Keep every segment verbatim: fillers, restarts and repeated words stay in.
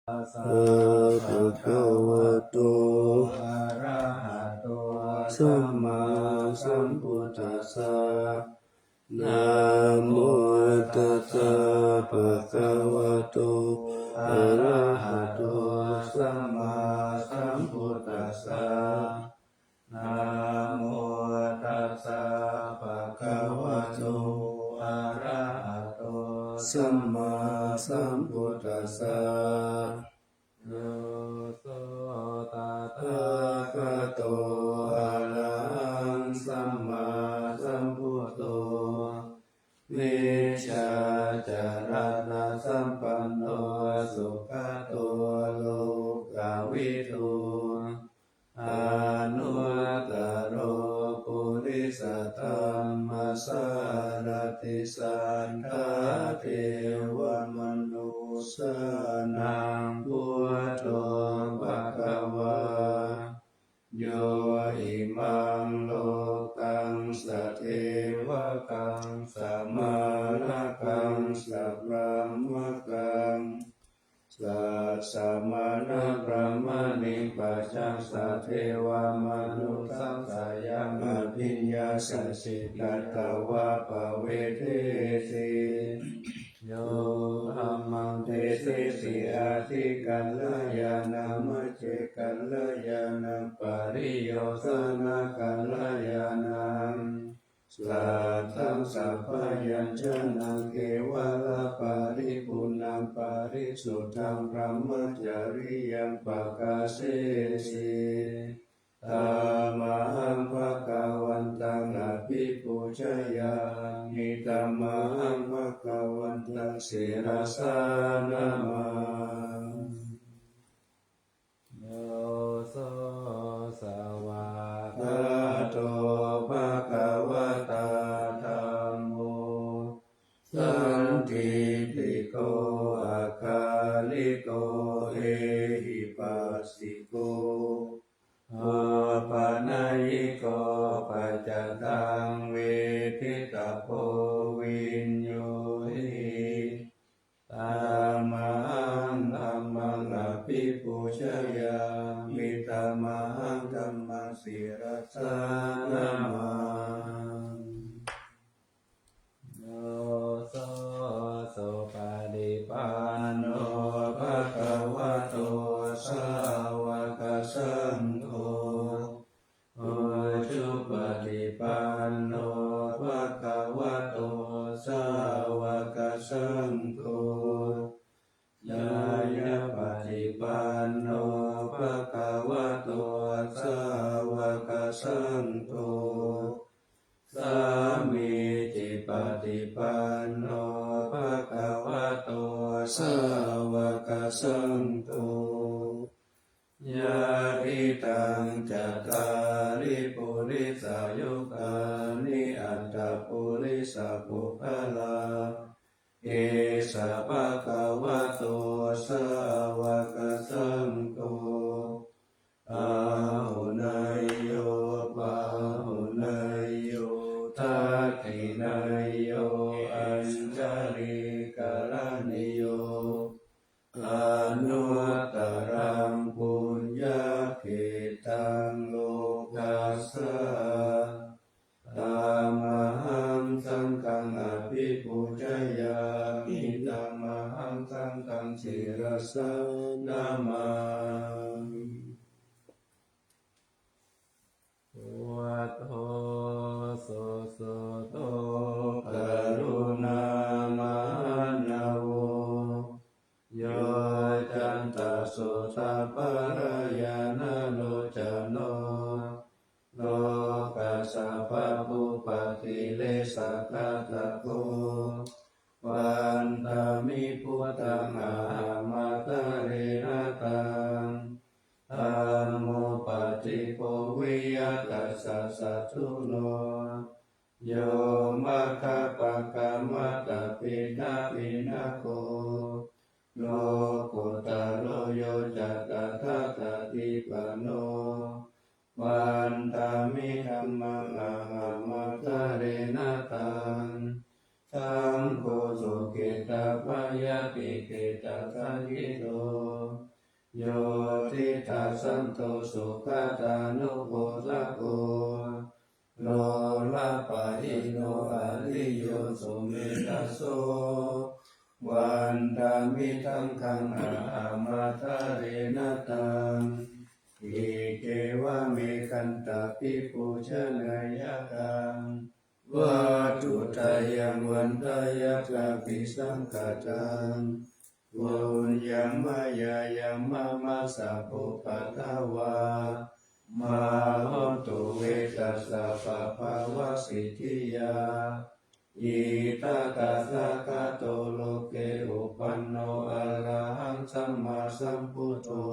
Bhagavato arahato sammāsambuddhassa. Namo tassa bhagavato arahato sammāsambuddhassa. Namo tassa bhagavato arahato sammāsambuddhassa. Yo so tathāgato arahaṃ sammāsambuddho vijjācaraṇasampanno sugato lokavidū anuttaro purisadammasārathi satthā devamanussānaṃ buddho bhagavā. Yo imaṃ lokaṃ sadevakaṃ samārakaṃ sabrahmakaṃ sassamaṇabrāhmaṇiṃ pajaṃ sadevamanussasāyaṃ abhiññāya siddhiṃ katvā pavedesi. Yo dhammaṃ desesi atthi kalyāṇaṃ majjhe kalyāṇaṃ pariyosāna kalyāṇaṃ satthaṃ sabyañjanaṃ kevalaparipuṇṇaṃ parisuddhaṃ brahmacariyaṃ pakāsesi. Tamahaṃ bhagavantaṃ abhipūjayāmi. Tamahaṃ bhagavantaṃ sirasā namāmi. Yo so svākkhāto bhagavatā dhammo sandiṭṭhiko akāliko ehipassiko opanayiko paccattaṃ veditabbo viññūhi. Tamahaṃ dhammaṃ abhipūjayāmi. Tamahaṃ dhammaṃ sirasā namāmi. Yo so supaṭipanno bhagavato sāvakasaṅgho ujupaṭipanno bhagavato sāvakasaṅgho ñāyapaṭipanno bhagavato sāvakasaṅgho sāmīcipaṭipanno bhagavato sāvakasaṅgho yadidaṃ cattāri purisayugāni aṭṭha purisapuggalā esa bhagavato sāvakasaṅgho āhuneyyo pāhuneyyo dakkhiṇeyyo añjalikaraṇīyo anuttaraṃ puññakkhettaṃ lokassā. Tamahaṃ saṅghaṃ abhipūjayāmi. Tamahaṃ saṅghaṃ sirasā namāmi. Buddho susuddho karuṇāmahaṇṇavo yoccantasuddhaparayanalocano lokassa pāpūpakilesaghātako vandāmi buddhaṃ ahamatharena taṃ. Dhammo paṭibbūhiyā tassa satthuno yo maggappakkam aṭṭhapiṇḍapinago lokuttaro yo ca tathāgatipanno vandāmi dhammaṃ ahamatharena taṃ. Saṅgho sukhetappayāti khetasañhito yo diṭṭhasanto sugatānugo sago, lolapahīno ariyo sumedhaso, vandāmi taṃ khaṃ ahamatharena taṃ. Iccevamekantāpi pūjanīyaṃ vatthuttayaṃ vandeyyaṃ abhisaṅkhataṃ, puññaṃ mayā yaṃ mama sabbupaddavā, mā hontu ve tassa pāpāvasiddhiyā. Itattathāgato loke upphanno arahaṃ sammāsambuddho,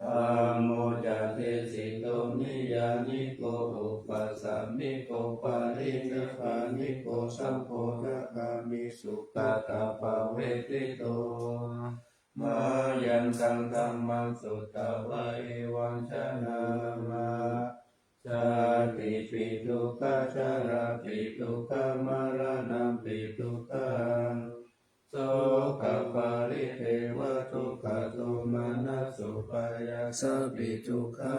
dhammo ca desito niyyāniko opāsamiko parinibbāniko sambodhagāmi sugatappavedito, mayantaṃ dhammaṃ sutvā evaṃ janāma: jātipi dukkha jarāpi dukkha maraṇampi dukkhaṃ, sokaparidevadukkhadomanassupāyāsāpi dukkhā,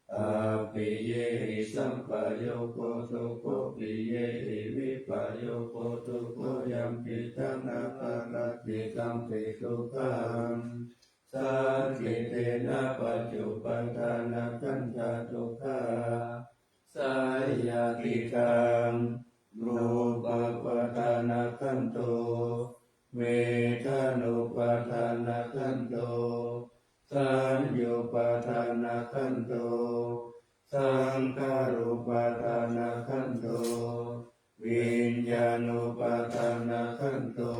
appiyehi sampayogo dukkho piyehi vippayogo dukkho yampidaṃ na labhati tampi dukkhaṃ, saṅkhittena pañcupādānakkhandhā dukkhā. Seyyathidaṃ: rūpupādānakkhandho, vedanupādānakkhandho, saññupādānakkhandho, saṅkhārupādānakkhandho, viññāṇupādānakkhandho.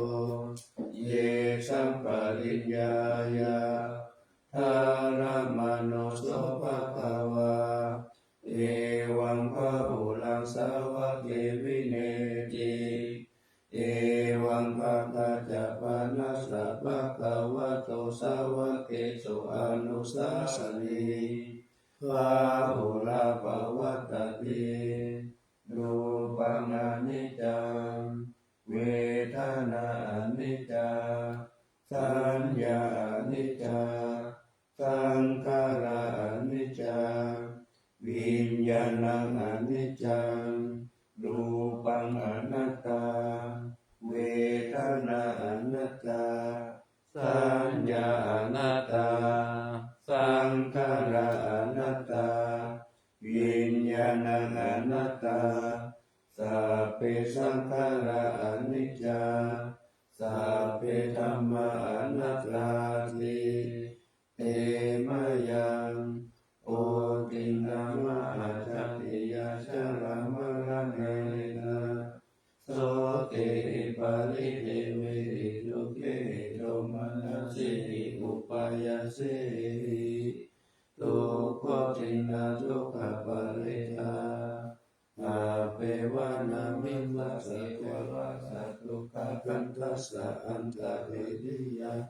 Ye sampariññāya dharamāno so bhagavā evaṃ bahulaṃ sāvake vineyyati, evaṃ bhāgā ca panassa bhagavato sāvakesu anusāsati, bahulā pavattati. Rūpaṃ aniccaṃ, vedanā aniccā, saññā aniccā, saṅkhārā aniccā, viññāṇaṃ aniccaṃ. Rūpaṃ anattā, vedanā anattā, saññā anattā, saṅkhārā anattā, viññāṇaṃ anattā. Sabbe saṅkhārā aniccā, sabbe dhammā anattāti. Te mayaṃ otiṇṇamāyā jātiyā jarāmaraṇena sokehi paridevehi dukkhehi domanassehi upāyāsehi dukkhotiṇṇadukkhaparitā appeva na vivassati. Vassa dukkhakandhassa antattiriyaṃ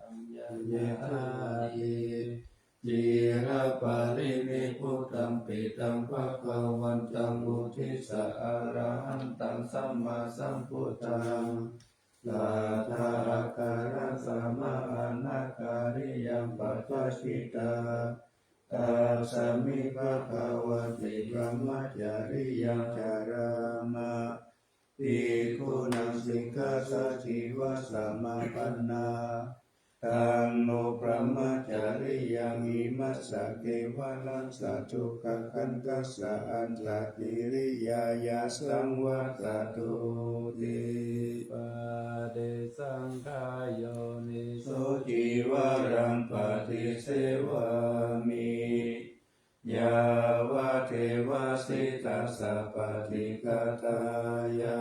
yadhāhi ciraparinibbutampi taṃ bhagavantaṃ uddissa arahantaṃ sammāsambuddhaṃ tathākāraṃ samānākāriyaṃ paṭṭhāsitā. Tasmiṃ bhagavati brahmacariyaṃ carāma bhikkhūnaṃ sikkhāsādīva samāpannā. Taṃ no brahmacariyaṃ imassa kevalassa dukkhakandhassa antattiriyaṃ saṃvattatu ti. Paṭisaṅkhā yoniso cīvaraṃ paṭisevāmi yāvadeva sītassa paṭighātāya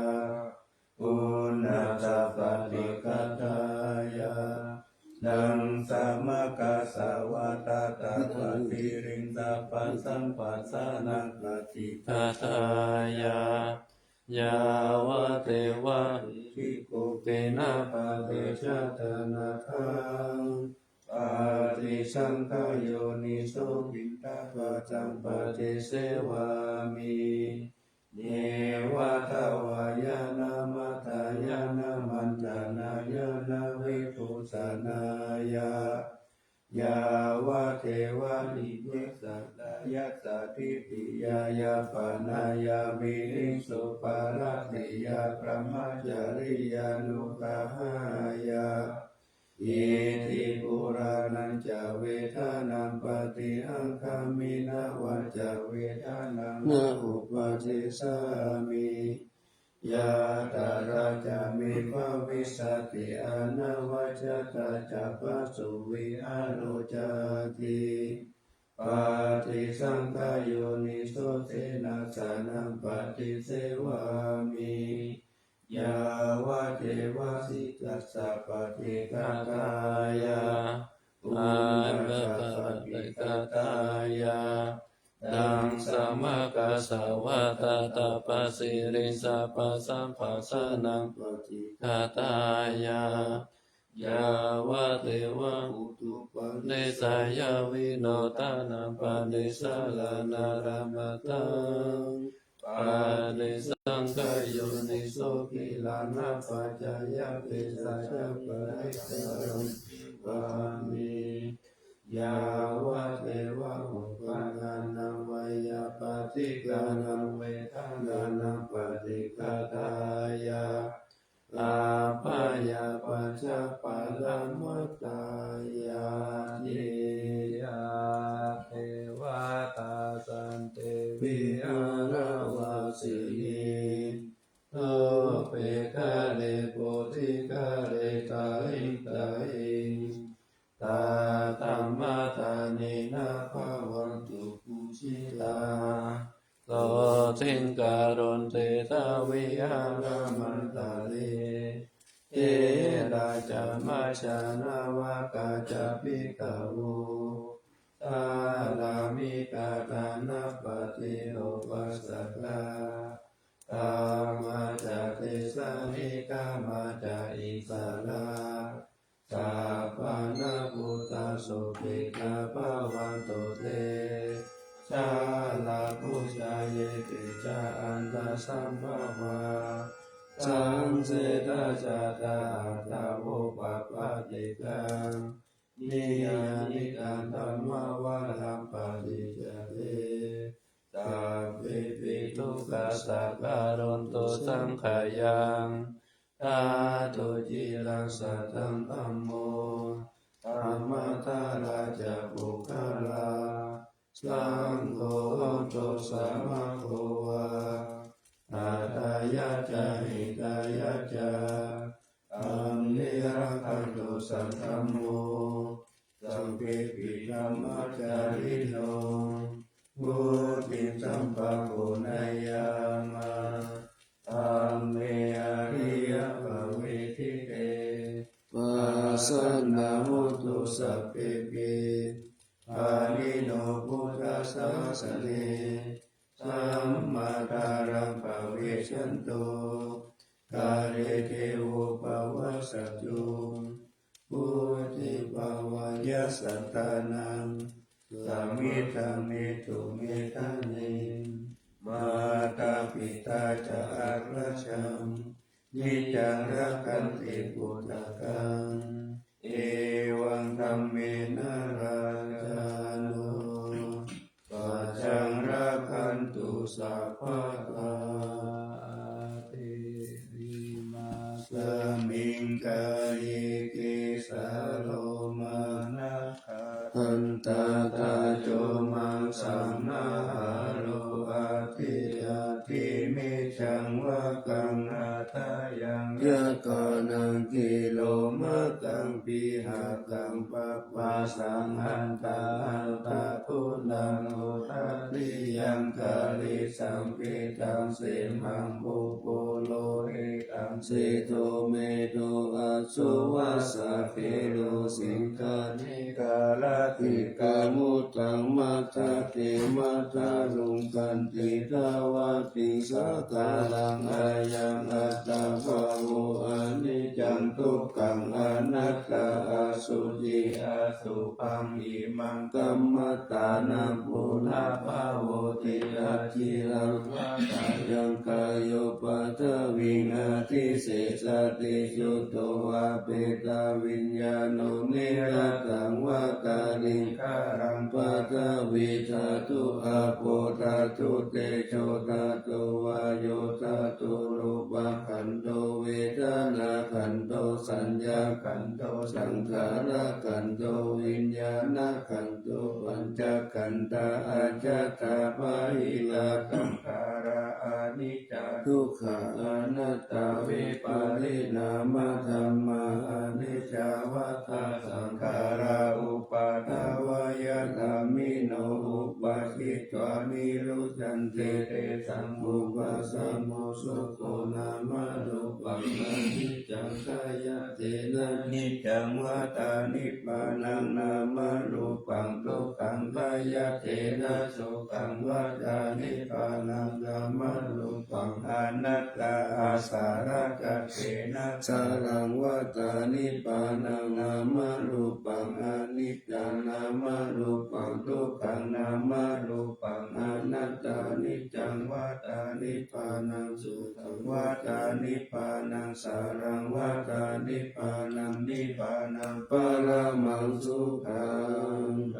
uṇhassa paṭighātāya. Taṃ samaggāsavā tadappaṭiriṃsapasamphassānaṃ paṭighātāya yāvadeva ehipassikaṃ paṭicchādanatthaṃ. Paṭisaṅkhā yoniso piṇḍapātaṃ paṭisevāmi neva davāya na madāya na maṇḍanāya na vibhūsanāya. Yāvadeva imassa kāyassa ṭhitiyā yāpanāya viriṃsuparatiyā brahmacariyānuggahāya, iti purāṇañca vedanaṃ paṭihaṅkhāmi navañca vedanaṃ na uppādessāmi. Yātrā ca me bhavissati anavajjatā ca phāsuvihāro cāti, paṭisaṅkhā yoniso senāsanaṃ paṭisevāmi. Yāvadeva sītassa paṭighātāya, uṇhassa paṭighātāya, ḍaṃsamakasavātātapasiriṃsapasamphassānaṃ paṭighātāya, yāvadeva utupadesayavinodanapadesalānārambhataṃ, paṭisaṅkhā yoniso gilānapaccayabhesajjapaṭighātaṃ sevāmi. Yāvadeva uppannavayyapaṭighānavedanānaṃ paṭighātāya, abyāpajjhaparamatāyāti. Yā devatā santi vihāravāsinī, thūpe ghare bodhighare tahiṃ tahiṃ, tā dhammadānena bhavantu pūjitā, sotthiṃ karontedha vihāramaṇḍale. Therā ca majjhā navakā ca bhikkhavo, sārāmikā dānapatī upāsakā, gāmā ca desā nigamā ca issarā, sappāṇabhūtā sukhitā bhavantu te. Jalābujā yepi ca aṇḍasambhavā, saṃsedajātā athavopapātikā, niyyānikaṃ dhammavaraṃ paṭicca te, sabbepi dukkhassa karontu saṅkhayaṃ. Ṭhātu ciraṃ sataṃ dhammo, dhammaddharā ca puggalā, saṅgho hotu samaggo va, atthāya ca hitāya ca. Amhe rakkhatu saddhammo, sabbepi dhammacārino, vuḍḍhiṃ sampāpuṇeyyāma, dhamme ariyappavedite. Pasannā hontu sabbepi, pāṇino buddhasāsane, sammā dhāraṃ pavecchanto, kāle devo pavassatu. Vuḍḍhibhāvāya sattānaṃ, samiddhaṃ netu medaniṃ, mātā pitā ca atrajaṃ, niccaṃ rakkhanti puttakaṃ, evaṃ dhammena rājāno, pajaṃ rakkhantu sabbadā. Imāsmiṃ kāye kesā lomā nakhā dantā taco maṃ saṃ nahārū adhī adi mejjaṃ vakkaṃ hadayaṃ yakkhānaṃ khīlomakhaṃ pīhakaṃ papphāsaṃ antā aṭṭha guṇaṃ udariyaṃ karīsaṃ pittaṃ semhaṃ pubbu lohitaṃ sedo medo assū vassakhīlū siṅghāṇikā latikā muttaṃ matthake matthaluṅganti dvātiṃsakālaṃ ayaṃ attappavo aniccaṃ dukkhaṃ anattā asuci asubhaṃ imaṃ kammaṭṭhānaṃ punabbhavoti aciraṃ. Vātayaṃ kāyo paṭhaviṃ adhisessati chuddho vā petaviññāṇo niratthaṃ vā kaliṅgaraṃ paṭhavīdhātu āpo dhātu tejo dhātu vāyo dhātu rūpakkhandho vedanākkhandho saññākkhandho saṅkhārakkhandho viññāṇakkhandho pañcakkhandhā ajjhattā bahirā saṅkhārā aniccā dukkhā anattā vipariṇāmadhammā aniccā vata saṅkhārā uppādavayadhammino uppajjitvā nirujjhanti tesaṃ vūpasamo sukho nāmarūpaṃ aniccaṃ khayyattena niccaṃ vata nibbānaṃ nāmarūpaṃ dukkhaṃ khayyattena sukhaṃ vata nibbānaṃ nāmarūpaṃ anattā asarakkhattena saraṃ vata nibbānaṃ nāmarūpaṃ aniccaṃ nāmarūpaṃ dukkhaṃ nāmarūpaṃ anattā niccaṃ vata nibbānaṃ sukhaṃ vata nibbānaṃ saraṃ vata nibbānaṃ nibbānaṃ paramaṃ sukhaṃ.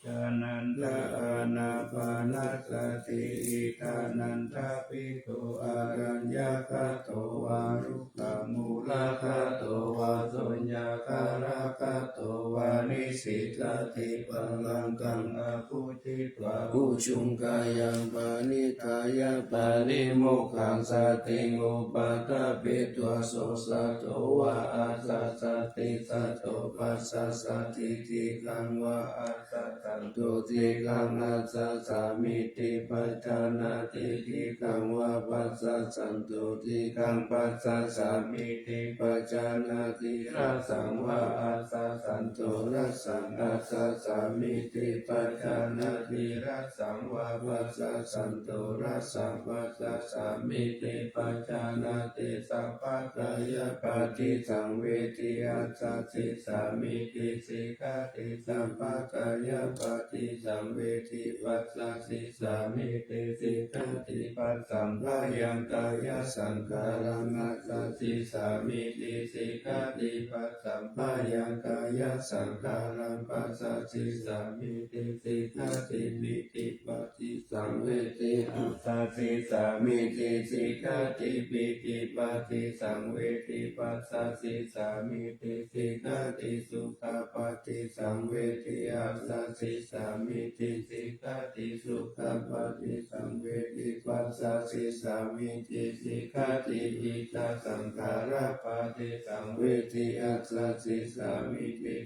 Ānanda ānāpānasati iddhānanda bhikkhū araññagato vā rukkhamūlagato vā suññāgāragato vā nisissati pallaṅkaṃ abhujitvā ujuṃ kāyaṃ paṇidhāya parimukhasatiṃ upaṭṭhapetvā sosato vā asassati sato passasati dīghaṃ vā asassato dīghaṃ asassāmīti pajānāti dīghaṃ vā passassato dīghaṃ passassaṃ iti pajānāti hrasaṃ vā asassāto hrasaṃ asassāmīti pajānāti hrasaṃ vā passassato hrasaṃ passassāmīti pajānāti sabbakāyapaṭisaṃvedi asassissāmīti sikkhati sabbakāyapaṭisaṃvedi passassissāmīti sikkhati passamphayaṃ kāyasaṅkhāraṃ asassissāmīti sikkhati passamphayaṃ kāyasaṅkhāraṃ passassissāmīti sikkhati pītipaṭisaṃvedi asassissāmīti sikkhati pītipaṭisaṃvedi passassissāmīti sikkhati sukhapaṭisaṃvedi asassissāmīti sikkhati sukhapaṭisaṃvedi passassissāmīti sikkhati cittasaṅkhārapaṭisaṃvedi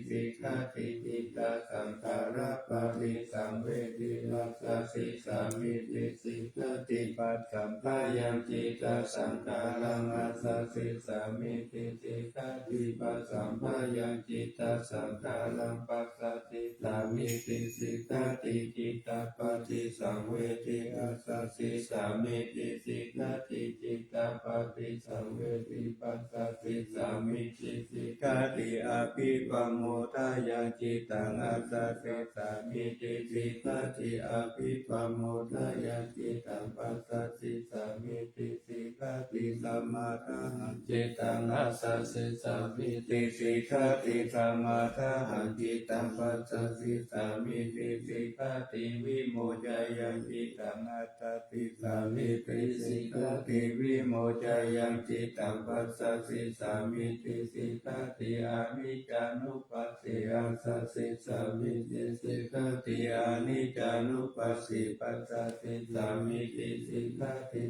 sikkhati cittasaṅkhārapaṭisaṃvedi passassissāmīti sikkhati passamphayaṃ cittasaṅkhāraṃ asassissāmīti sikkhati passamphayaṃ cittasaṅkhāraṃ passassissāmīti sikkhati cittapaṭisaṃvedi asassissāmīti sikkhati cittapaṭisaṃvedi passassissāmīti sikkhati abhippamodāya cittaṃ asassissāmīti sikkhati abhippamodāya cittaṃ passassissāmīti sikkhati samādāhaṃ cittaṃ asassissāmīti sikkhati samādāhaṃ cittaṃ passassissāmīti sikkhati vimoceyyaṃ cittaṃ asassissāmīti sikkhati vimoceyyaṃ cittaṃ passassissāmīti sikkhati aniccānupassi asassissāmīti sikkhati aniccānupassi passassissāmīti sikkhati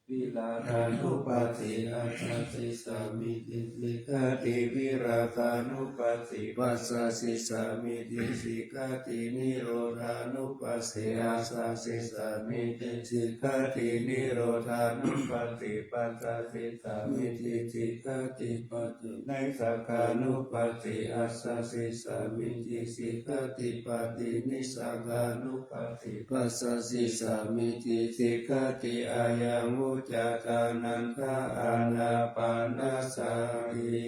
virāgānupassi asassissāmīti sikkhati virāgānupassi passassissāmīti sikkhati nirodhānupassi asassissāmīti sikkhati nirodhānupassi passassissāmīti sikkhati paṭha nissagānupassi asassissāmīti sikkhati paṭinissagānupassi passassissāmīti sikkhati ayaṃ ca Ānanda Ānāpānasati.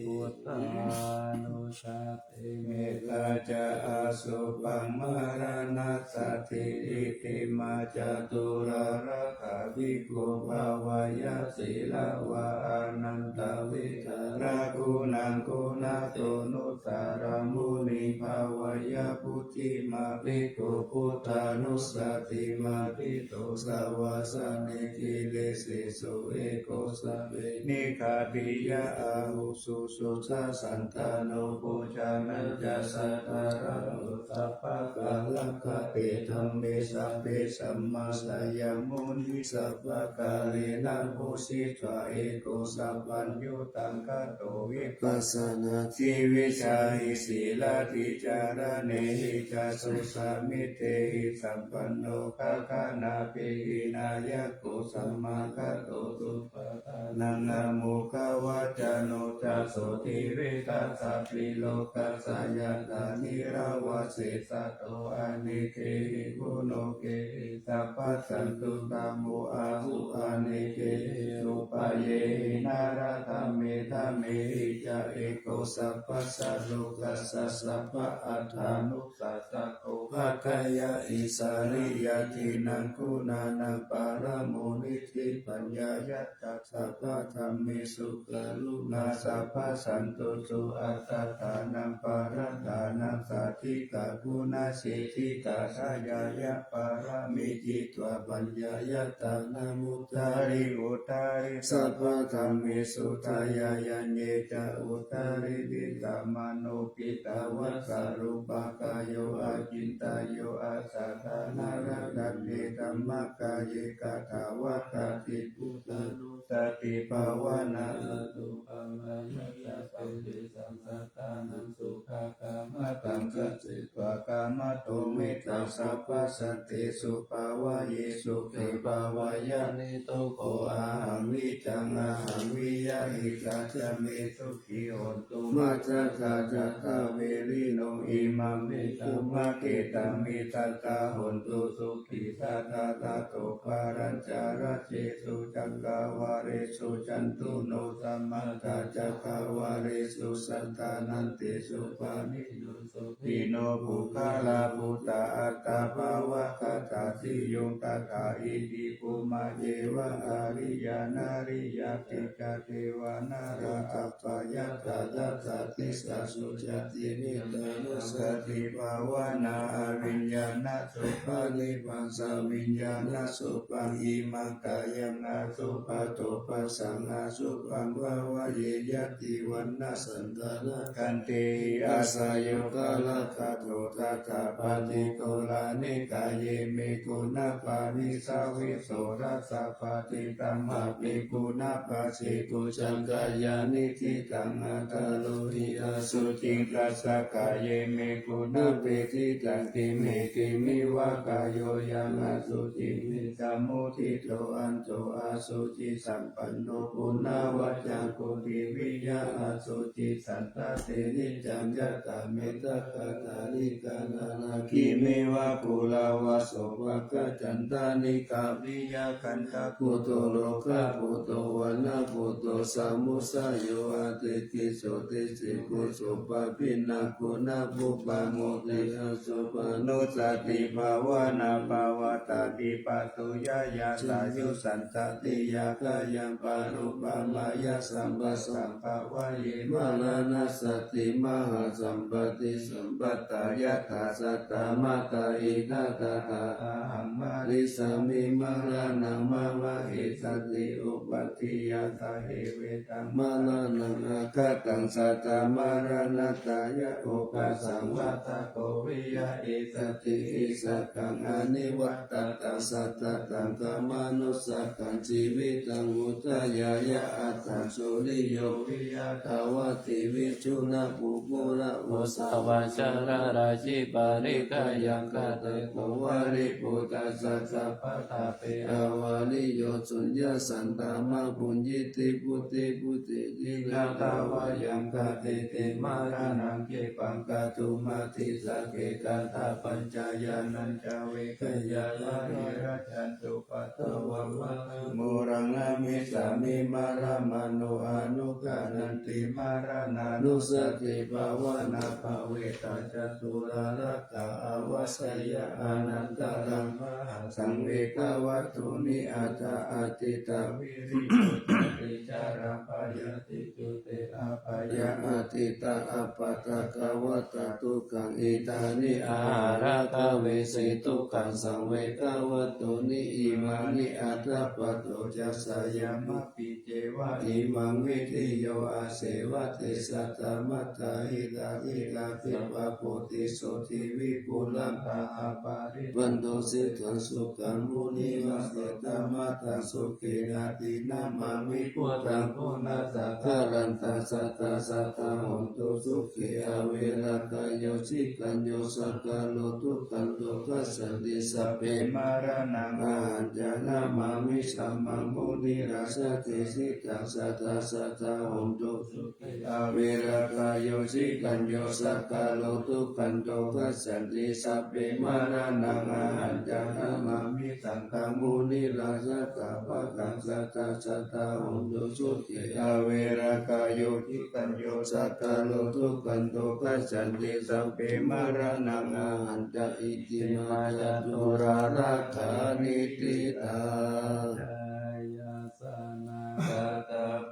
Buddhānussati mettā ca asubhaṃ maraṇassati. Itimā catulārakkhabhikkhū bhāweyya sīlavā ānandavidhāraguṇaṃ guṇātu nussaraṃ munī bhāweyya. Puthimā bhikkhū buddhānussati matthito savāsanehi desesu eko sabbe nikkhapiya āvusu suddhasandano bojjhaṅgañca sattārāhu sabbakārakkhape dhamme sabbe sammā seyyamunī sabbakālena bhūsitva eko sabbaññutaṃ gato vipassanāhi vijjāhi sīlādhi cāraṇehi ca susamitehi sampanno gaganābhī nāyako samāgato supaṭ ṭhānaṃ āmokavacano ca sotthividattha trilokassa ñātā nirāvase saṭho anekehi guṇokehi sabbattha anuttamo āhu anekehi upāyehi naradhammehi dhammehi ca eko sabbassa lokassa sabba attānu ssako. Atthāya isariyadīnaṃ guṇānaṃ pāramoniddhi paññāya ca sabbadhammesu karuṇā sabbasantusu attattānaṃ parattānaṃ sādhikaguṇasiddhi ca dāyāya pāramī jitva paññāya tānamuttari uttari sabbadhammesu dāyāya ñe ca uttari vītamāno piṭṭhāvassa rūpakāyo acintayyo asaddhammārakkhaṇe dhammakāye katvāna sati buddhānussatibhāvanā anupallayyāya sabbesaṃ sattānaṃ sukhakammataṃ katsitvā kamato mettaṃ sabbasatesu bhāvaye sukhī bhāvaye niddukkho ahaṃ vītaṃ ahaṃ vīya hitā ca me su khī hontu majjhattā ca saverino imaṃ me dhammaketaṃ mittattā hontu sukhī sadā. Tato palañca rajesu cakkavāḷesu cātuno samantā cakkavāḷesu sadā nāntesu pāṇino sukhino puggalā bhūtā attabhāvagāthā siyuṃ tathā iti bhummā ceva ariyā nariyā te ca devā nalāgā ppa yathā tathāgataso cāti. Mettānussatibhāvanā abhiññānasuppaṭipaññāsabhiññānasuppaṃ imaṃ kāyaṃ asubhato bhassaṃ asubhaṃ bhāvaye. Yadi vaṇṇasandhānakhandhehi āsayukaṃ lāgado tathā paṭighūḷāni kāye me guṇā pāṇi saviso rassa paṭiṭṭhāmaphi guṇapajjhe bhujaṅgāya niṭṭhitaṃ aṭṭharohi asuciṃ tassa kāye me guṇapatiṭṭhaṃ. Khemhi khemheva kāyo yaṃ asuciṃ visamuddhito aṇḍo asucisampanno puṇṇavacaṃ koṭivijjā asucisantāte niccaṃ yathā mettā kaṭṭhāni kaṇhārakkhiṃ iva kuḷavasopakaccantaṃ. Nikkhameyya khandhakutto lokaputto vaṇṇaputto samuccayo atikiccito tisikhū suppabhijjhā guṇapubba modi. Asupanussatibhāvanā pavattati patthuyā yā sāyusandhatiyā kāyaṃ parūpamāya sampassaṃ bhāvaye. Maraṇassati mahāsampattisampattā yathā sattā mātā itā tathā ahaṃ marissāmi maraṇaṃ mama issati upatthiyā sahe vetaṃ maraṇaṃ agataṃ sattā maraṇatthāya okāsaṃ vata kho viya issati issakaṃ anivatataṃ sattataṃ khamānussakaṃ jīvitaṃ udayāya attaṃ suriyo viya dhavati viduṇṇapuggalo sā vajjārājī pariggāyaṃ katetu varipūtassa sabbatāpe avāriyossuññassantā mā bhuñjīti buddhibhūteti. Na dāvayaṃ katteti maraṇaṃ khippaṃ kātumatthi sagge kātabbañcañāṇañca vegayā bāhirajjhattupaddavavāhā. Mūlaṃ namissāmi maraṇā no anugghaṇhanti maraṇānussatibhāvanā bhāvitā ca durakkhā. Āvajjeyya anantaraṃ vāhaṃ saṃvegavatthūni atha atītavīriyoṭṭhabhī- appaṭikavatā dukkhaṃ. Idāni ārāgavīti dukkhaṃ saṃvegavattūni imāni atha paṭo ca sayamabhicceva imaṃ vidhi yo asevati sattamattā hitāhikā khippābudhī sotthiṃ vipulaṃ taṃ appaṭivanto siddhaṃ sukhaṃ munivaravacanaṃ. Sukhe adinamāmi buddhaṃ guṇasaṅgharantaṃ sadā sadā hontu sukhī. Averā kāyo cikañño saṅkaro dukkhato gacchanti sabbe maraṇaṃ ahañca namāmi dhammaṃ munirājā siddhaṃ sadā sadā hontu sukhī. Averā kāyo cikañño saṅkaro dukkhato gacchanti sabbe maraṇaṃ ahañca namāmi saṅghaṃ munirājā sabbadhaṃ sadā sadā hontu sukhī. Averā kāyo cikañño saṅkaro dukkhato gacchanti sabbe maraṇaṃ ahañca. Itimā catulākāranītitā.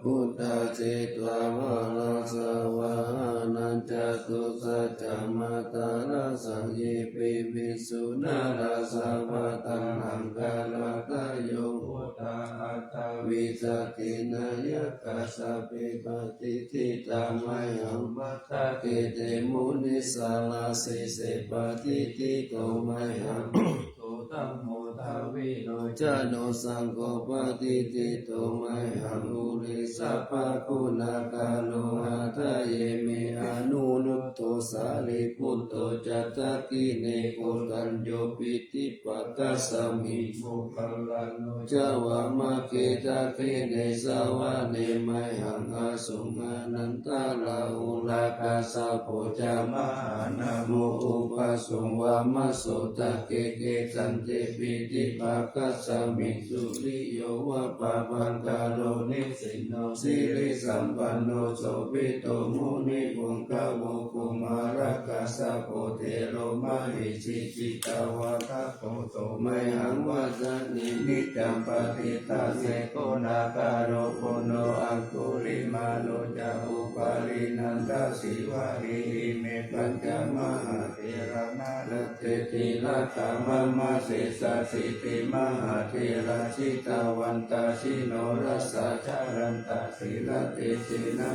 Buddhā jetvā māraṃ savāhanaṃ catusaccāmataraṃ sāsane piviṃsu narāsabhā. Taṇhaṅkarādayo buddhā aṭṭhavīsati nāyakā sabbe patiṭṭhitā mayhaṃ matthake te munissarā. Sīse patiṭṭhito mayhaṃ buddho dhammo dvilocano saṅgho patiṭṭhito mayhaṃ ure sabbaguṇākaro. Hadaye me anuruddho sāriputto ca dakkhiṇe koṇḍañño piṭṭhibhāgasmiṃ moggallāno ca vāmake. Dakkhiṇe savane mayhaṃ āsuṃ ānandarāhulā kassapo ca mahānāmo ubhāsuṃ vāmasotake. Kesante piṭṭhibhāgasmiṃ suriyo va pabhaṅkaro nisinno sirisampanno sobhito munipuṅgavo. Kumārakassapo thero mahesī cittavādako so mayhaṃ vadane niccaṃ. Patiṭṭhāsi guṇākaro puṇṇo aṅgulimālo ca upālī nandasīvalī ime pañca mahātherā nalāṭe tilakā mama. Sesāsīti mahātherā jitavantā jinorasā jalantā sīlatejena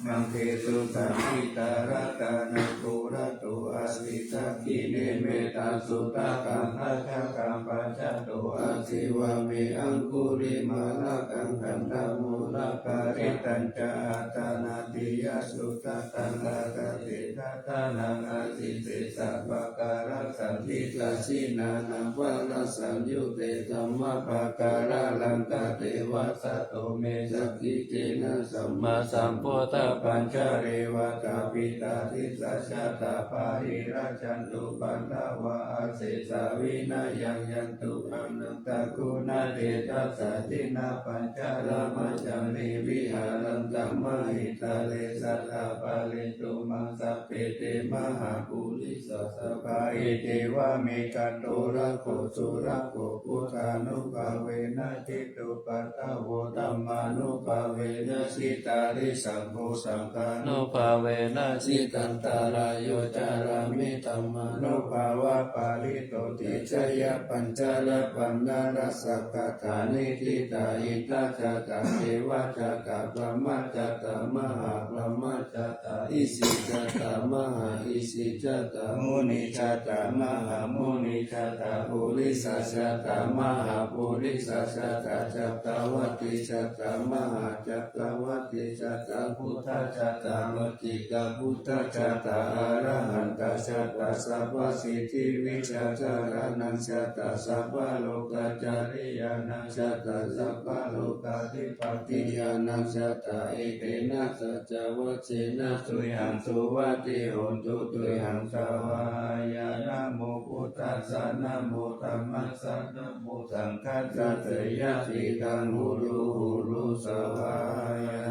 aṅgesu saṇṭhitā. Ratanaṃ purato āsi dakkhiṇe mettasuttakaṃ dhajaggaṃ pacchato āsi vāme aṅgulimālakaṃ. Khandhamoraparittañca āṭānāṭiyasuttakaṃ ākāse chadanaṃ āsi sesā pākārasaṇṭhitā. Jinā nānāvarasaṃyutte dhammapākāralaṅkate vasato me sakiccena sammāsambuddhapañjare. Vātapittādisañjātā bāhirajjhattupaddavā asesā vinayaṃ yantu anantaguṇatejasā. Jinapañjare viharantaṃ mahītale sadā pālentu maṃ sabbe te mahāpurisāsabhā. Iti vāme kato rakkho surakkho buddhānubhāvena jitupaddavo dhammānubhāvena jitārisaṅgho saṅghānubhāvena jitantarāyo carāmi dhammānubhāvapālito tejayā pañcarabbāṇarasakkhatāni, ṭhitā indajātā devajātā brahmajātā mahābrahmajātā isijātā mahāisijātā munijātā mahāmunijātā purisajātā mahāpurisajātā, cakkavattijātā mahācakkavattijātā, buddhajātā paccekabuddhajātā, arahantajātā sabbasiddhivijjādharānaṃ jātā, sabbalokācariyānaṃ jātā, sabbalokādhipatiyānaṃ jātā, etena saccavajjena tuyhaṃ suvatthi hotu, tuyhaṃ svāhāya. Namo buddhassa, namo dhammassa, namo saṅghassa, jayasiddhaṃ hotu, hotu svāhāya.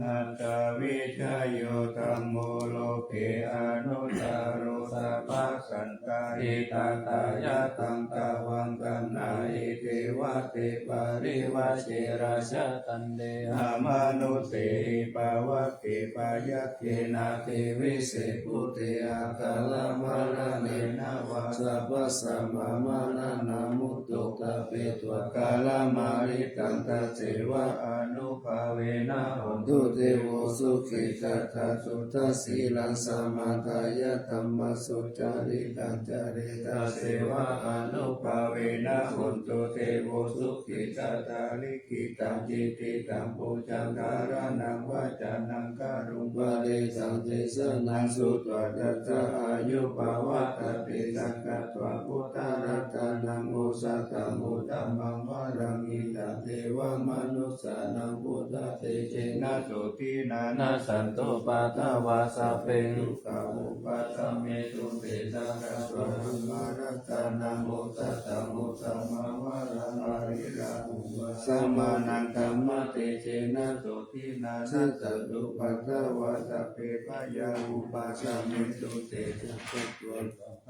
Natha vijayo dhammo loke anuttaro sabbasaṅghahitatthāya, taṃ tvaṃ gaṇhāhi devate parivajje rājadaṇḍe, amanussehi pavagge byagghe nāgevise bhūte, akālamaraṇena vā sabbasmā maraṇā mutto kāpetvā kālamāritaṃ, tasseva ānubhāvena hontu devo sukhī. Tattha suddhasīlaṃ samādāya dhammaṃ sucaritaṃ care, tasseva ānubhāvena hontu devo sukhī. Tattha likkhitaṃ cintitaṃ pūjaṃ dhāraṇaṃ vācanaṃ garuṃ paresaṃ desanaṃ sutvā, tattha āyuṃ pavaḍḍhatīti. Sakkatvā buddharatanaṃ osathaṃ uttamaṃ varaṃ, hitaṃ devamanussānaṃ buddhatejena sotthinā, nassantupaddavā sabbe dukkhā vūpasamentu te. Sakkatvā dhammaratanaṃ osathaṃ uttamaṃ varaṃ, pariḷāhūpasamanaṃ dhammatejena sotthinā, nassantupaddavā sabbe bhayā vūpasamentu te. Sakkatvā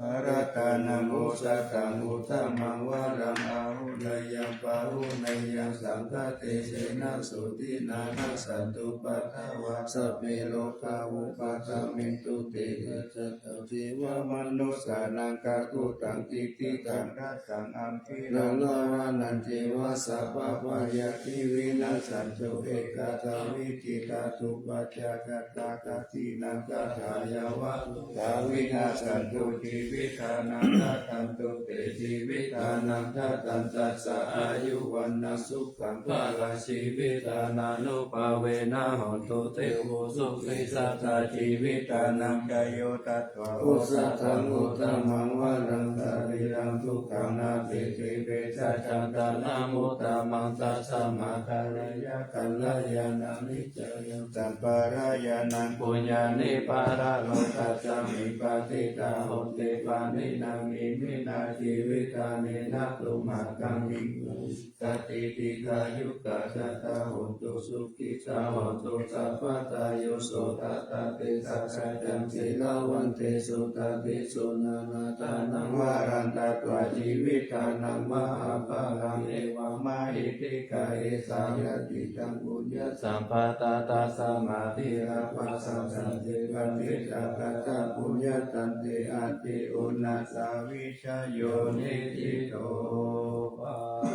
saṅgharatanaṃ osathaṃ uttamaṃ varaṃ, āhuneyyaṃ pāhuneyyaṃ saṅghatejena sotthinā, nassantupaddavā sabbe rogā vūpasamentu te. Sakkatvā devamanussānaṃ kakuttaṃ cintitaṃ, dassaṃ abhinandaṃ rāvanānañceva sabbabhayāpi vinassantu, ettāvatā ca dīghā duppajaghātā dakkhiṇā gatāyeva duṭṭhā vinassantu jīvitānaṃ. Dadantu te jīvitānaṃ dadantassa āyu vaṇṇaṃ sukhaṃ balaṃ, jīvitānānubhāvena hontu devo sukhī. Sadā jīvitā naṃ kāyo datvā osathaṃ uttamaṃ varaṃ, sārīraṃ sukhaṃ adhigameyya satthānaṃ uttamaṃ. Tasmā kālāya kalyāṇaṃ niccāya sampādāya yaṃ puññāni, paralokasmiṃ patiṭṭhā honti pāṇinā. Iminā jīvitāni ṇātumuttamaṃ, vibuddhā ca dīghāyukā sadā hontu, sukhitā hontu sabbadā. Yo sotthā dadesattaccaṃ sīlavantesu, tadeso na ṇātānaṃ varaṃ datvā jīvitā mahapphalāni. Evamāhi tikā esā yadidaṃ puññasampadaṃ, tasmā dhīrā bhāsante paṇḍitakāyapuññaṃ, tantejasā vijayo niṭṭhito bhava.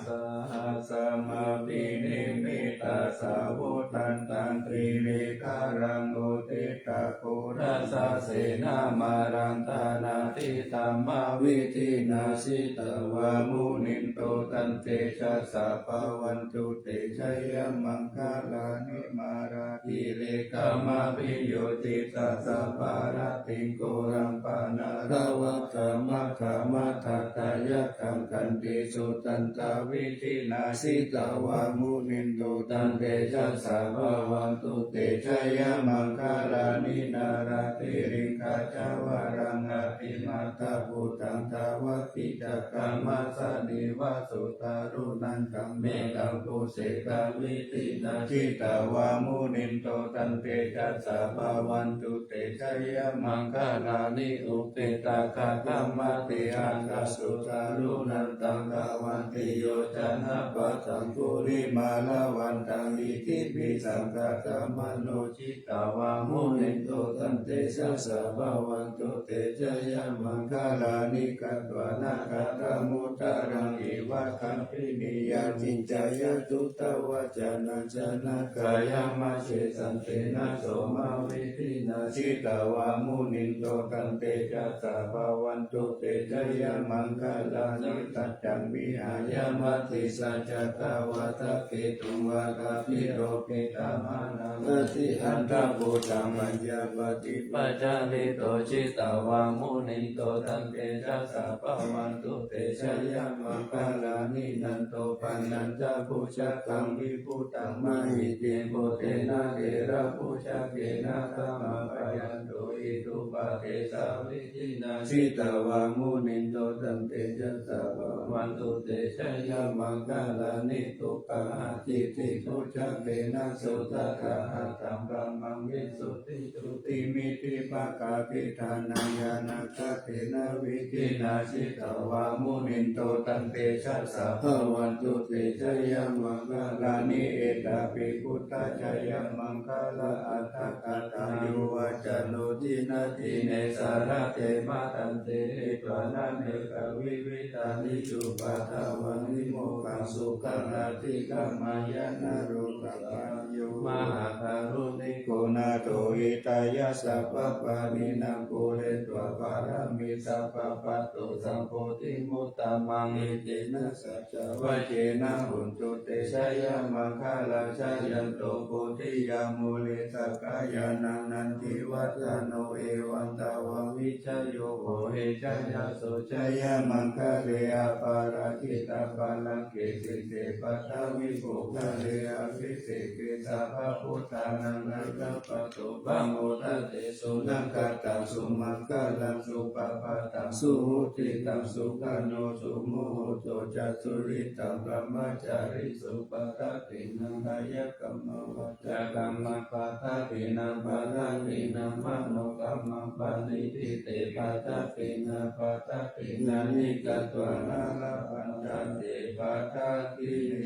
Sahassamabhinimmitasāvudhantaṃ, girimekhalaṃ udita ghorasasenamāraṃ, dānādidhammavidhinā jitavā munindo, taṃ tejasā bhavatu te jayamaṅgalāni. Mārātirekamabhiyujjhitasabbarattiṃ, ghorampanāḷavakamakkhamathaddhayakkhaṃ, khantīsudantavidhinā jitavā munindo, taṃ tejasā bhavatu te jayamaṅgalāni. Nāḷāgiriṃ gajavaraṃ atimattabhūtaṃ, dāvaggicakkamasanīva sudāruṇantaṃ, mettambusekavidhinā jitavā munindo, taṃ tejasā bhavatu te jayamaṅgalāni. Ukkhittakhaggamatihatthasudāruṇantaṃ, dhāvantiyojanapathaṅgulimālavantaṃ, iddhībhisaṅkhatamano jitavā munindo taṃtejasā bhavatu te jayamaṅgalāni. Katvāna kaṭṭhamudaraṃ iva gabbhinīyā ciñcāya duṭṭhavacanaṃ janakāyamajjhe santena somavidhinā jitavā munindo taṃtejasā bhavatu te jayamaṅgalāni. Saccaṃ vihāya matisaccakavādaketuṃ vādābhiropitamanaṃ atiandhabhūtaṃ paññāpadīpajalito jitavā munindo taṃtejasā bhavatu te jayamaṅgalāni. Nandopanandabhujagaṃ vibudhaṃ mahiddhiṃ puttena therabhujagena damāpayanto iddhūpadesavidhinā jitavā munindo taṃtejasā bhavatu te jayamaṅgalāni. Duggāhadiṭṭhibhujagena sudaṭṭhahatthaṃ brahmaṃ visuddhijutimiddhibakābhidhānaṃ ñāṇāgadena vidhinā jitavā munindo taṃtejasā bhavatu te jayamaṅgalāni. Etāpi buddhajayamaṅgalaaṭṭhagāthā yo vācano dinadine sarate matandī hitvānanekavividhāni cupaddavāni mokkhaṃ sukhaṃ adhigameyya naro sapañño. Mahākāruṇiko nātho hitāya sabbapāṇinaṃ pūretvā pāramī sabbā patto sambodhimuttamaṃ. Etena saccavajjena hontu te jayamaṅgalaṃ. Jayanto bodhiyā mūle sakyānaṃ nandivaḍḍhano evaṃ tvaṃ vijayo hohi jayassu jayamaṅgale aparājitapallaṅke sīse paṭhavipokkhare abhiseke sabbabuddhānaṃ aggappatto pamodati. Sunakkhattaṃ sumaṅgalaṃ supabhātaṃ suhuṭṭhitaṃ sukhaṇo sumuhutto ca suyiṭṭhaṃ brahmacārisu padakkhiṇaṃ kāyakammaṃ vācākammaṃ padakkhiṇaṃ padakkhiṇaṃ manokammaṃ paṇidhī te padakkhiṇā padakkhiṇāni katvāna labhantatthe padakkhiṇe.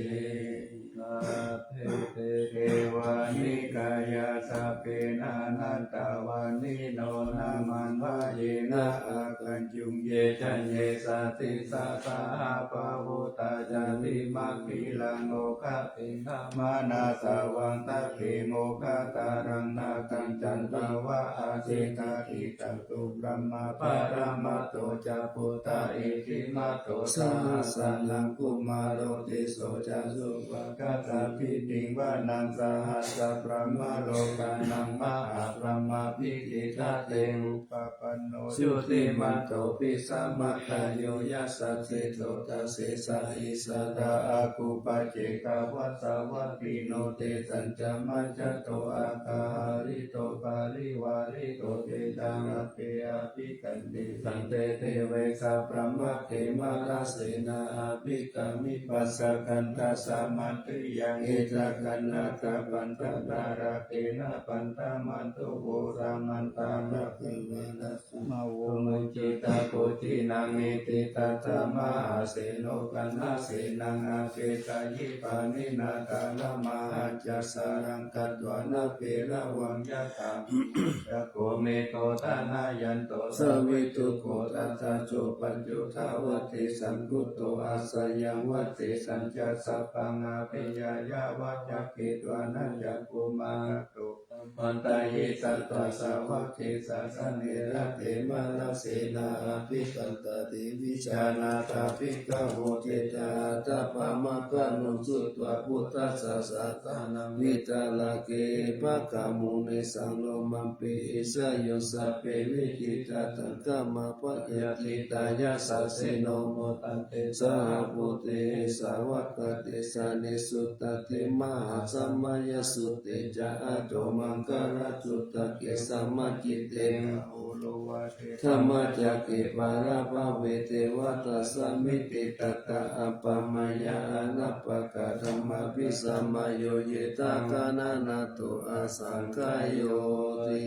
Sabbe te devanikāyā sabbe nānattavaṇṇino nāmanvayena āgañchuṃ ye caññe sadisā saha pavutthajātimakkhīlaṃ oghatiṇṇamanāsavaṃ dakkhemoghataraṃ nāgaṃ candaṃva asitāti tato brahmā paramatto ca puttā iddhimato saha sanaṅkumāro tisso ca supaṭṭhātabhitiṃ vanaṃ sahassabrahmalokānaṃ mahābrahmābhitiṭṭhati upapanno jutimanto bhismākāyo yasassi so dasettha issarā āgū paccekavasavattino tesañca majjhato aggahārito parivārito tesaṃ agge abhikkante sante deve sabrahmake mārasenā abhikkāmi passa kaṇhassa mandiyaṃ etha kaṇhatha bandhatha rāgena bandhamatthu vo samantā cakkavāḷesu mā vo muñcittha koci naṃ iti tattha mahāseno kaṇhasenaṃ apesayi pāṇinā talamāhacca saraṃ katvāna bheravaṃ yathā bhiyyo meghadolānayanto savijjuko tadā so paccudāvatti saṅkuddho asayaṃvase sañcassa pāṇabhiyā yāva cakkhitvāna cakkhumā tato āmantayi satthā sāvake sāsane rate mārasenā abhikkantā te vijānātha bhikkhavo te ca ātappamakaruṃ sutvā buddhassa sāsanaṃ vītarāgehi pakkāmuṃ nesaṃ lomampi iñjayuṃ sabbe vijitasaṅgāmā bhayātītā yasassino modanti saha bhūtehi sāvakā te janesutāti mahāsamayasutte ca āto maṅgarajutake samācite gaholovāhe dhammacakke patthabhave devatāsamitiṭṭhata appamāya anappaka dhammābhisamayo yetha gaṇanā to asaṅkhāyoti.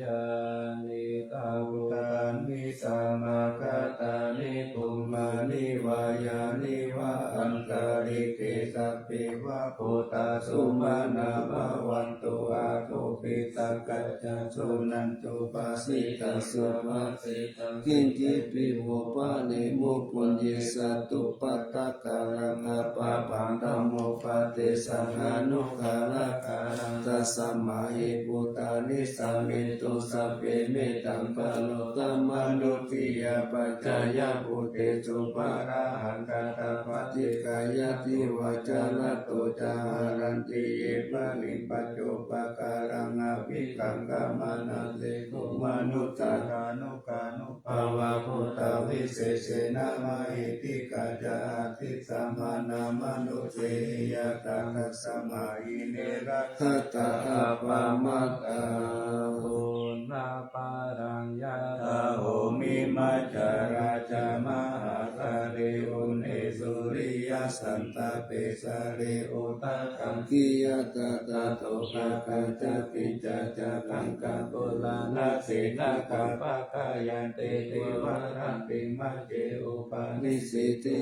Yānīdha bhūtāni samāgatāni bhummāni vā yāni va antalikkhe sabbeva bhūtā sumanā bhavantu, athopi sakkacca suṇantu bhāsitaṃ. Subhāsitaṃ kiñcipi vo paṇīmo puññe, satupaṭṭhākaraṃ apāpaṃ dhammupadesaṃ anuggahākaraṃ. Tasmā hi buddhāni sāmetu sabbe mettaṃ karontu, mānusiyā pajāya bhūtesu pariḷāhakaṃ. Tathāppaṭikayyāti vācārato ca haranti ye baliṃ, paccupakaraṃ abhikkāmuṃ manase ko manussā. Ṭhānugahānubhāvā buddhavicesena, mahiddhikā ca atītamaddhamānussariyā. Tathāgataṃ mahīnena rakkhatha appamattā. Pūna paraṃ yathā homi, maccharā ca mahākāri, uṇhisūriyasantāpe sārī uddakaṃ khiyatattā. Tokāga ca kiccā ca kaṅkā, pavutthajātā ca pakkā, yantā devatā abhivadetvā, majjhe upanissatīti.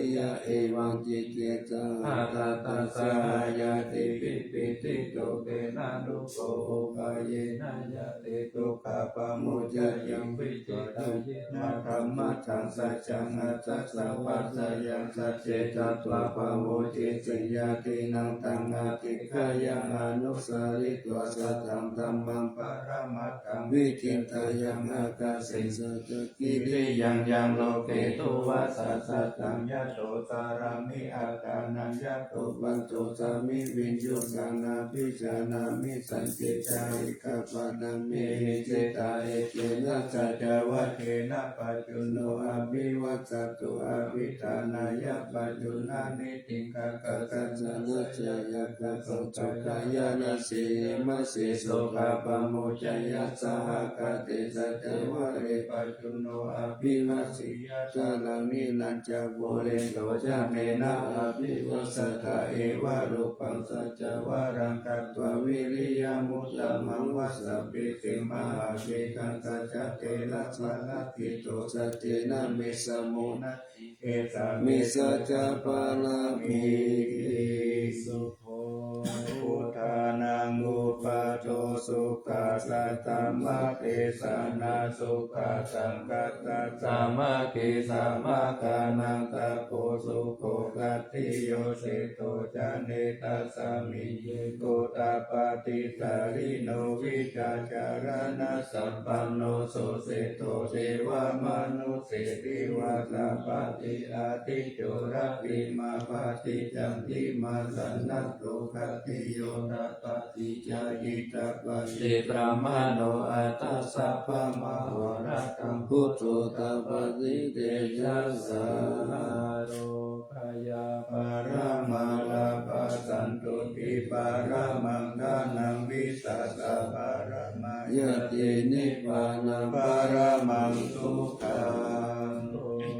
Evaṃ ṭhitiyā sahagatā, saha ñātibhi pīḷito, khemaroso upāyāsā, yā te dukkhā pamuccanti. Vichittaṃ yena dhammaṃ saccaṃ, aṭṭhassa vāsayaṃ sacce, tathā pavutthi siyā. Tiṇṇaṃ taṃ adhikkāya, anussaritvā satthaṃ, dhammaṃ paramatthaṃ, vichittaṃ yam ākaṅkhe, saccakiriyaṃ yaṃ loke, tuvaṭaṃ satthaṃ yato carāmi, akantaṃ yato paṭisesāmi, viññūhīnaṃ abhiñānāni, sañcicca ekapadaṃ me hiṃsitā. Etena saccavajjena, pajjunno abhivajjato, abhiṭhānāya pajjuṇhāni. Tiṇhaṅkassāna ca yakkhā, sopāga yānasī khemasi, sokā pamuñceyya, sahagatā ca saccavajjena, pajjunno abhivajjeyya, sāraṃ niṇhaṃ ca puriso, yānena abhivajjati, evarūpaṃ saccavajjena, katvā vīriyamuttamaṃ, vajjaggicakkamasanīva, mahābhismākāyo, saccaṃ tejasā paranimutā, saccena me sammo hohi, esa me saccapāramīti. Sukho buddhānaṃ uppādo, sukhā saddhammadesanā, sukhā saṅghassa sāmaggī, samaggānaṃ tapo sukho, khattiyo seṭṭho janetasmiṃ, ye gottapaṭisārino, vijjācaraṇasampanno, so seṭṭho devamanussānaṃ, sabbāni adicco, rāgī mā pāṭicca, dhīmā sannaddho, khattiyo tapati ca, ñihitvā brahmano, atha sabbamahoratsaṃ, buddho tapati tejasā. Āro- gyaṃ paramālāpaṃ, santuṭṭhiṃ paramaṃ dhanaṃ, vissāsaparamā ñāti, nibbānaṃ paramaṃ sukhaṃ.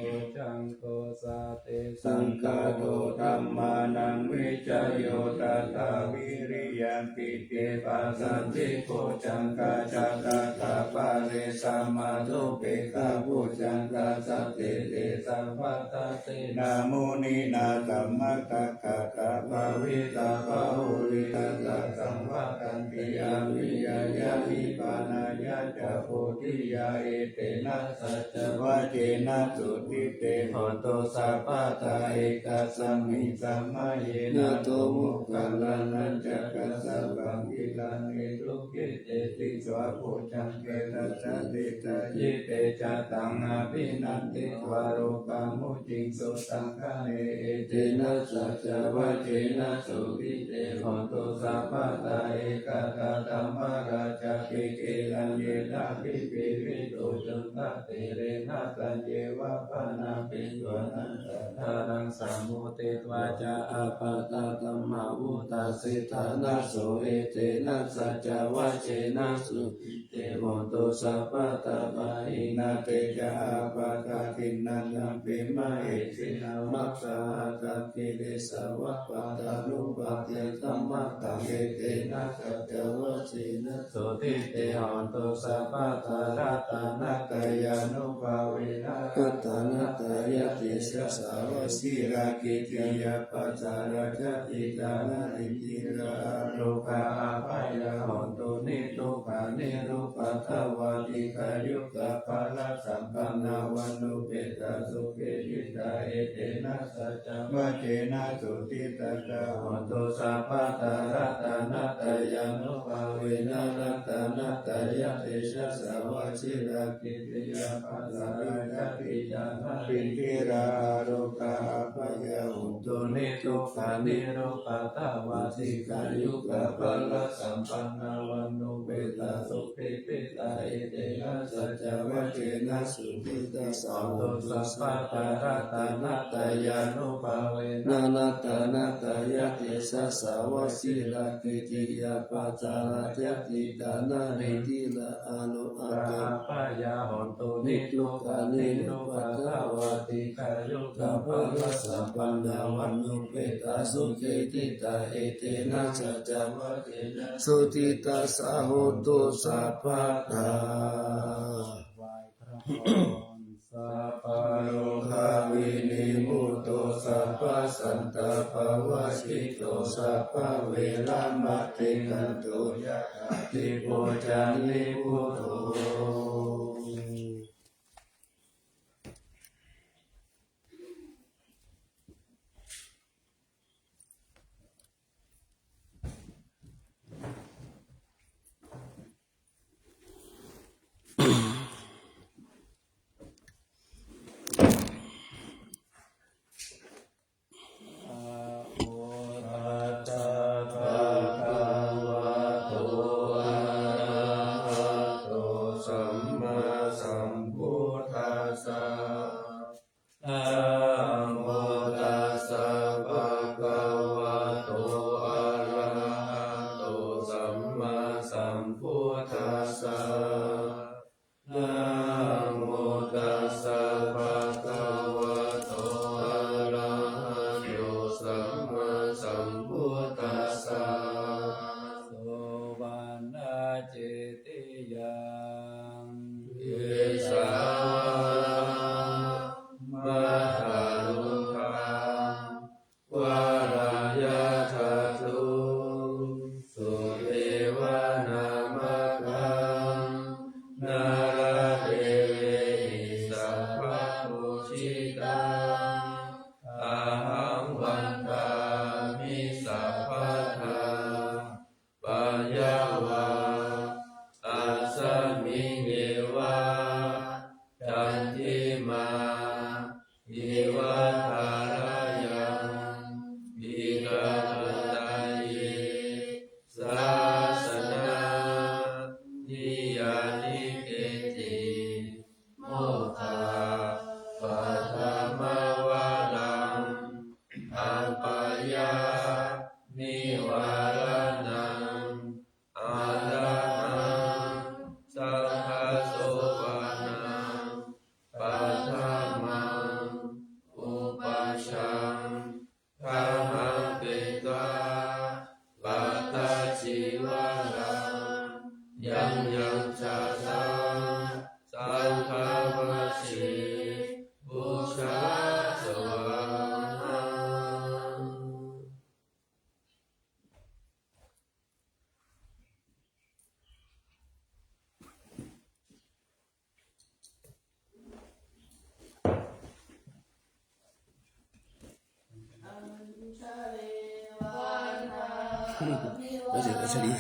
Bojjhaṅgo satesaṅkhāto, dhammānaṃ vicayo tathā, viriyaṃ pīti passaddhi bojjhaṅgā, ca tathāpare samādhupekkhabojjhaṅgā, sattete sabbadassenā muninā sammadakkhātā, bhāvitā bahulīkatā, saṃvattanti aviññāya nibbānāya ca bodhiyā. Etena saccavajjena sotthi te hotu sabbadā, ekasmiṃ samaye nātho moggallānañca kassapaṃ, gilāne dukkhite disvā bojjhaṅge satta desayi. Te ca taṃ abhinanditvā rogāmucciṃsu taṅkhaṇe. Etena saccavajjena sotthi te hotu sabbadā, ekadā dhammarājāpi gelaññenābhipīḷito, cundattherena saññeva bhaṇāpetvāna sādaraṃ, sammoditvā ca ābādhā tamhā vuṭṭhāsi ṭhānaso. Etena saccavajjena sotthi te hotu sabbadā, pahīnā te ca ābādhā tiṇṇannampi mahesinaṃ, maggāhatakilesāva pattānuppattidhammataṃ. Etena saccavajjena sotthi te hotu Sabbadā ratanattayānubhāvena ratanattayatejasā vajirakkhittiyā pācārajātikā nārītila ārogā apāyā hontu niddukkā nirupaddavā dīghāyukā balasampannā vaṇṇuppetā sukhī cittā etena saccavajjena sukhitattā hontu sabbadā ratanattayānubhāvena ratanattayatejasā vajirakkhittiyā pācārajātikā nārītila ārogā apāyā hontu niddukkā nirupaddavā dīghāyukā balasampannā vaṇṇuppetā sukhī cittā etena saccavajjena sukhitattā hontu sabbadā ratanattayānubhāvena ratanattayatejasā vajirakkhittiyā pācārajātikā nārītila ārogā apāyā hontu niddukkā nirupaddavā dīghāyukā balasampannā vaṇṇuppetā sukhī cittā etena saccavajjena sukhitattā hontu sabbadā. ไหว้พระพร Sabbarogā vinimutto sabbasantāpavajjito sabbaveramatikkanto yāññā ti bojjhanti nibbuto. Namo tassa bhagavato arahato sammāsambuddhassa. Namo tassa bhagavato arahato sammāsambuddhassa. Namo tassa bhagavato arahato sammāsambuddhassa. Suvaṇṇacittiyaṃ vīsaṃ maharūpaṃ varaññātato sudevanāmakam nāradevehi sabbapūjitaṃ ahaṃ vandāmi sabbadā. Payāvā asmiṃ yeva candimā iva thārayaṃ iddhūpadesayi sāsana niyyānikehi mokkhappattamavaraṃ apāyanivāraṇaṃ arahaṃ sakāsopaṇaṃ paṭhamaṃ upajjhaṅgahaṃ petvā pattacīvaraṃ yaṃ yaṃ jātaṃ saṅghamajjhe pūjasvāhā. 而且，而且你